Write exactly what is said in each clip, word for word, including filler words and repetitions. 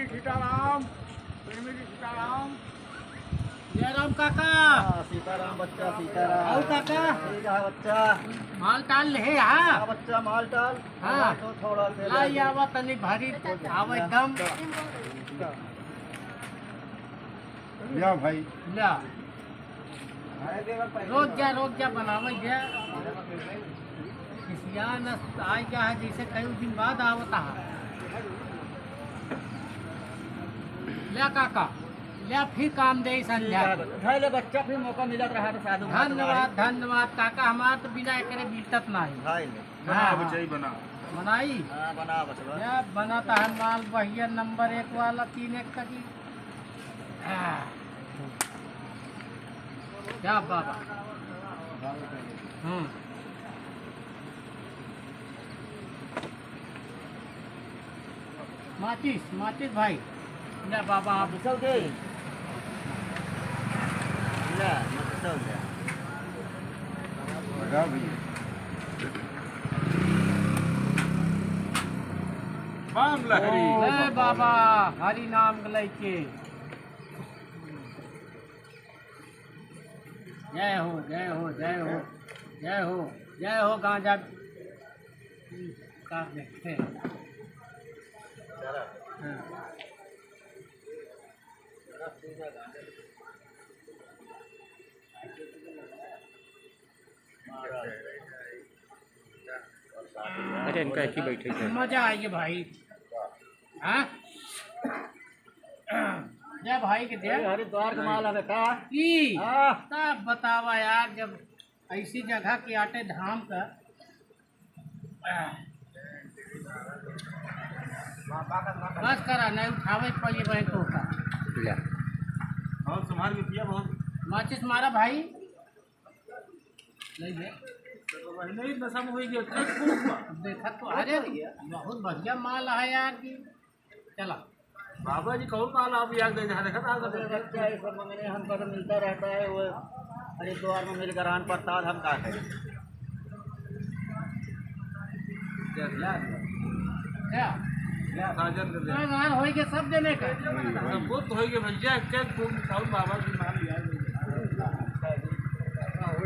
सीताराम, प्रेमी जी सीताराम। जय राम काका। हाँ, सीताराम बच्चा, सीताराम। आओ काका। ठीक है बच्चा। माल टाल ले हा? हाँ बच्चा, माल टाल। हाँ। तो थोड़ा से ला, ले ये आवा तनी भारी, आवा एकदम। ला भाई। ला। रोज जा, रोज जा, बनावे जा। खिसिया न आइ जा है, जैसे कई दिन बाद आवता है। ल्या काका, ल्या फिर काम दे संध्या। ठीक है, उठाए ले बच्चा, फिर मौका मिलत रहा तो साधु बात धन्यवाद, हमारी। धन्यवाद काका, हमार तो बिना एकरे बीतत नाही। भाई ले। हाँ, बना हाँ। बचाई, बना। बनाई? हाँ, बना बचवा। या बनत है माल बढ़िया नंबर एक वाला, तीन एक तक ही। हाँ। क्या बाबा? हम्म। माचिस, माचिस भाई। ले बाबा, आप चल दे। ले, मत चल दे। लगा भैया। बाम लहरी। जय बाबा, हरि नाम के लइके। जय हो, जय हो, जय हो, जय हो, जय हो गांजा। का देखते हैं। हाँ। अच्छा, इनका एक ही बैठे थे। मजा आइए भाई। हाँ? जा भाई के दे। अरे, हरिद्वार के माल हवे का? ई? हाँ। तब बतावा यार, जब ऐसी जगह के आटे धाम का। बस करा, नहीं उठावे के पड़ी बहन तो का। ले। बहुत संभाल के पिया, बहुत। माचिस मारा भाई। नहीं है। तो वही नहीं, नशा में होई गया, चल खूब बा। देखा तो, अरे, बहुत बढ़िया माल है यार की। चला। बाबा जी, कौन माल आप याद दे जहाँ देखा था, अरे बच्चा, ये सब मंगने हमको तो मिलता रहता है, वो हरिद्वार में मिल ग्रहण प्रसाद हम का करें। क्या? क्या? साजन के दे। हाँ, हाँ, होई के सब देने का। सब बहुत होई के भैया, एक एक फूल निकाल बाबा जी मान लिया।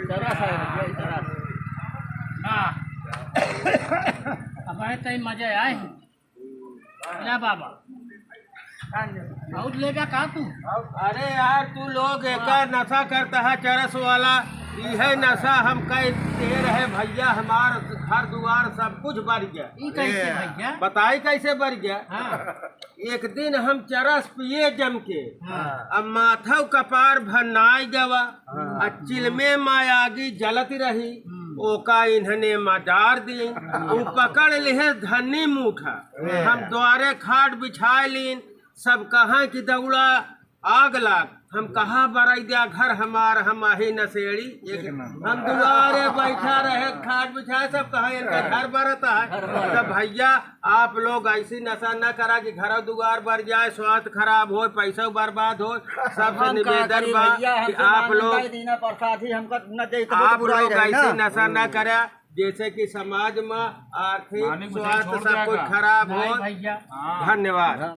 जरा सा है भैया, जरा सा। हाँ। अब आए तई मजा आए। ले बाबा। और ले जा का तू? अरे यार, तू लोग एकर नशा करता है, चरस वाला। इहे नशा हम कई दे रहे भैया, हमार घर दुआर सब कुछ बढ़ गया। ई कैसे भैया? बताई कैसे बढ़ गया? हाँ। एक दिन हम चरस पिए जम के, हाँ। अब माथव कपार भन्नाई गवा, हाँ। आ चिलमे मा आगी जलत रही, हम्म। ओका इन्हने मा डार दी, हाँ। उ पकड़ लिहे धन्नी मूठा। हाँ। हम द्वारे खाट बिछाए लीन, सब कहा कि दौड़ा आग लाग, हम कहा बरई द्या घर हमार, हम आही नशेड़ी। एक एक नंबर। हम दुआरे बैठा रहे, खाट बिछाए, सब कहा इनका घर बरत है। घर बरत। तब भैया, आप लोग ऐसी नशा न करा कि घर दुआर बर जाए, स्वास्थ्य खराब हो, पैसा बर्बाद हो। सबसे हम का निवेदन करी बा भैया, कि हमसे आप मांगन लोग, भाई दीना प्रसाद ही हमका न दे तो बहुत आप बुराई लोग रहे ऐसी ना। नशा न करा, जैसे कि समाज में आर्थिक मानिक गुसाई स्वास्थ्य छोड़ सब दिया कुछ का? खराब हो। नहीं भैया। हाँ। धन्यवाद।